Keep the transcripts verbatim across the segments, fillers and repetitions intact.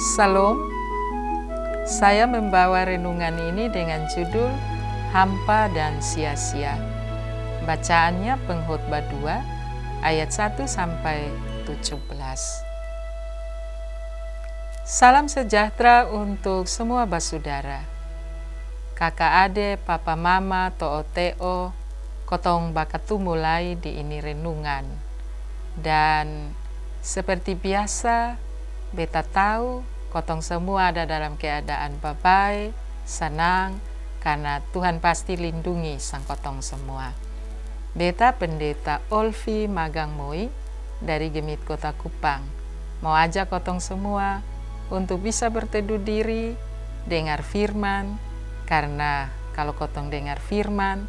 Salam. Saya membawa renungan ini dengan judul Hampa dan Sia-sia. Bacaannya Pengkhotbah dua ayat satu sampai tujuh belas. Salam sejahtera untuk semua basudara. Kaka ade, papa mama, to'o te'o, kotong bakatumu lai di ini renungan. Dan seperti biasa, beta tau kotong semua ada dalam keadaan babae, sanang, karna Tuhan pasti lindungi sang kotong semua. Beta Pendeta Olvi Magang Moi dari GMIT Kota Kupang. Mau ajak kotong semua untuk bisa berteduh diri, dengar firman, karna kalo kotong dengar firman,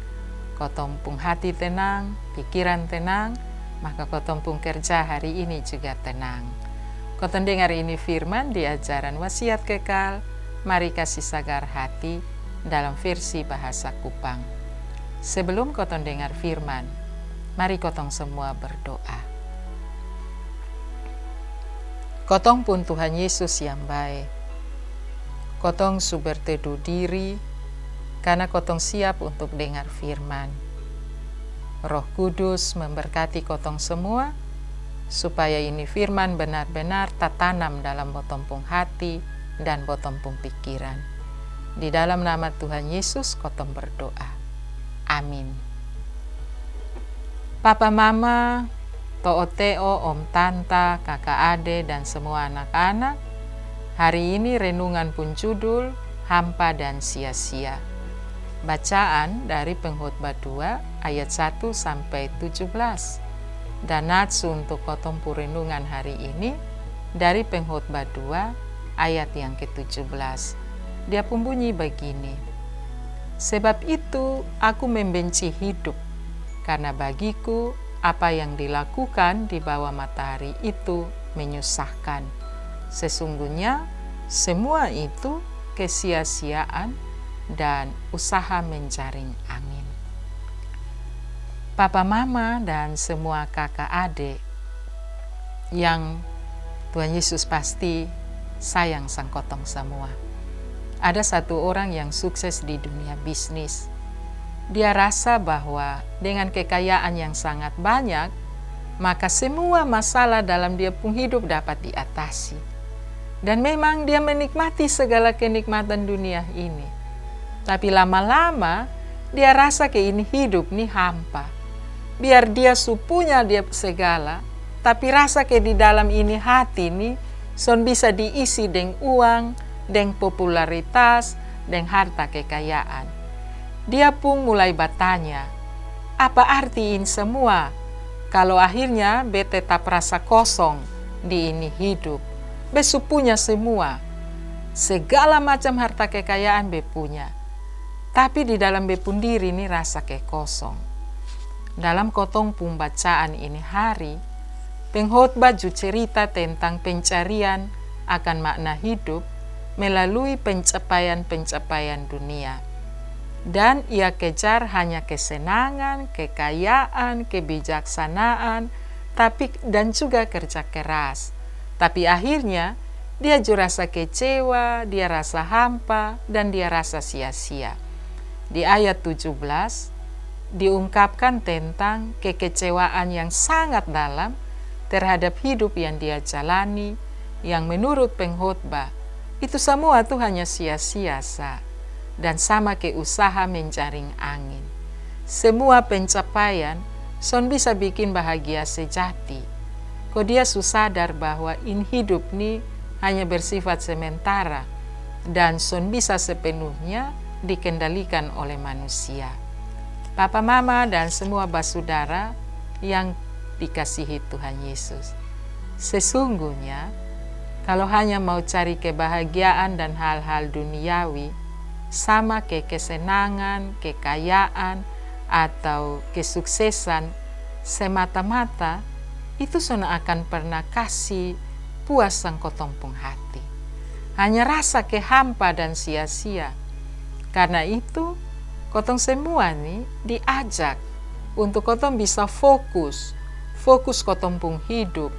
kotong pung hati tenang, pikiran tenang, maka kotong pung kerja hari ini juga tenang. Kotong dengar ini firman di ajaran Wasiat Kekal, Mari Kasi Sagar Hati, dalam versi bahasa Kupang. Sebelum kotong dengar firman, mari kotong semua berdoa. Kotong pung Tuhan Yesus yang bae, kotong su berteduh diri karna kotong siap untuk dengar firman. Roh Kudus memberkati kotong semua, supaya ini firman benar-benar tatanam dalam botong pung hati dan botong pung pikiran. Di dalam nama Tuhan Yesus kotong berdoa. Amin. Papa mama, to'o te'o, om tanta, kaka ade, dan semua anak-anak, hari ini renungan pung judul Hampa dan Sia-sia. Bacaan dari Pengkhotbah dua ayat satu sampai tujuh belas. Dan nats untuk kotong pung renungan hari ini dari Pengkhotbah dua ayat yang ketujuh belas. Dia pung bunyi bagini. Sebab itu, aku membenci hidup, karna bagiku apa yang dilakukan di bawah matahari itu menyusahkan. Sesungguhnya, semua itu kesia-siaan dan usaha menjaring angin. Papa mama dan semua kaka ade yang Tuhan Yesus pasti sayang sang kotong semua. Ada satu orang yang sukses di dunia bisnis. Dia rasa bahwa dengan kekayaan yang sangat banyak, maka semua masalah dalam dia pung hidup dapat diatasi. Dan memang dia menikmati segala kenikmatan dunia ini. Tapi lama-lama dia rasa ke ini hidup ni hampa. Biar dia su punya dia segala, tapi rasa ke di dalam ini hati ni son bisa diisi deng uang, deng popularitas, deng harta kekayaan. Dia pung mulai batanya, apa arti ini semua? Kalo akhirnya be tetap rasa kosong di ini hidup. Be su punya semua. Segala macam harta kekayaan be punya. Tapi di dalam be pung diri ni rasa ke kosong. Dalam kotong pung bacaan ini hari, pengkhotbah ju cerita tentang pencarian akan makna hidup melalui pencapaian-pencapaian dunia. Dan ia kejar hanya kesenangan, kekayaan, kebijaksanaan, tapi dan juga kerja keras. Tapi akhirnya, dia ju rasa kecewa, dia rasa hampa, dan dia rasa sia-sia. Di ayat tujuh belas, diungkapkan tentang kekecewaan yang sangat dalam terhadap hidup yang dia jalani, yang menurut pengkhotbah, itu samua tu hanya sia-sia sa, dan sama ke usaha menjaring angin. Semua pencapaian son bisa bikin bahagia sejati. Ko dia su sadar bahwa ini hidup ni hanya bersifat sementara dan son bisa sepenuhnya dikendalikan oleh manusia. Papa mama dan semua basudara yang dikasihi Tuhan Yesus. Sesungguhnya, kalo hanya mau cari kebahagiaan dan hal-hal duniawi, sama ke kesenangan, kekayaan, atau kesuksesan semata-mata, itu son akan pernah kasi puas sang kotong pung hati. Hanya rasa ke hampa dan sia-sia. Karna itu, kotong semua ni diajak untuk kotong bisa fokus, fokus kotong pung hidup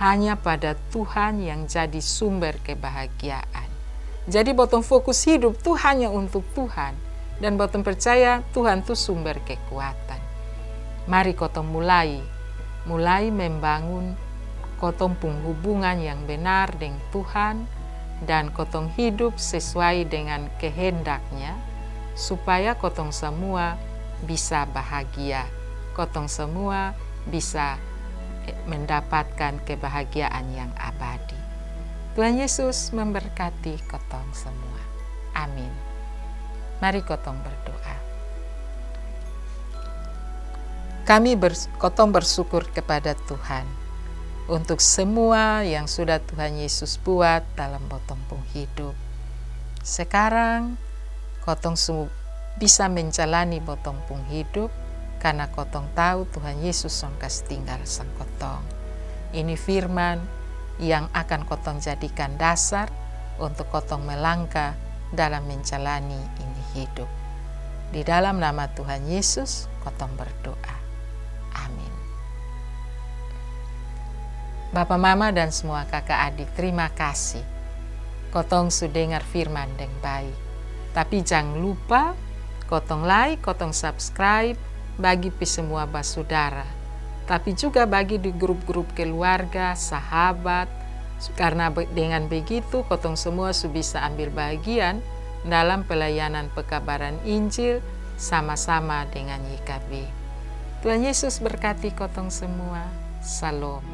Hanya pada Tuhan yang jadi sumber kebahagiaan. Jadi botong fokus hidup tu hanya untuk Tuhan, dan botong percaya Tuhan tu sumber kekuatan. Mari kotong mulai, mulai membangun kotong pung hubungan yang benar deng Tuhan, dan kotong hidup sesuai dengan kehendaknya, supaya kotong semua bisa bahagia, kotong semua bisa, eh, mendapatkan kebahagiaan yang abadi. Tuhan Yesus memberkati kotong semua. Amin. Mari kotong berdoa. Kami bers-, kotong bersyukur kepada Tuhan untuk semua yang sudah Tuhan Yesus buat dalam botong pung hidup. Sekarang kotong su bisa menjalani botong pung hidup karena kotong tahu Tuhan Yesus son kas tinggal sang kotong. Ini firman yang akan kotong jadikan dasar untuk kotong melangkah dalam menjalani ini hidup. Di dalam nama Tuhan Yesus kotong berdoa. Amin. Bapa, mama, dan semua kaka adik, terima kasih kotong su dengar firman deng baik. Tapi jang lupa kotong like, kotong subscribe, bagi pi semua basudara. Tapi juga bagi di grup-grup keluarga, sahabat, karena be-, dengan begitu kotong semua su bisa ambil bagian dalam pelayanan pekabaran Injil sama-sama dengan Y K B. Tuhan Yesus berkati kotong semua. Salom.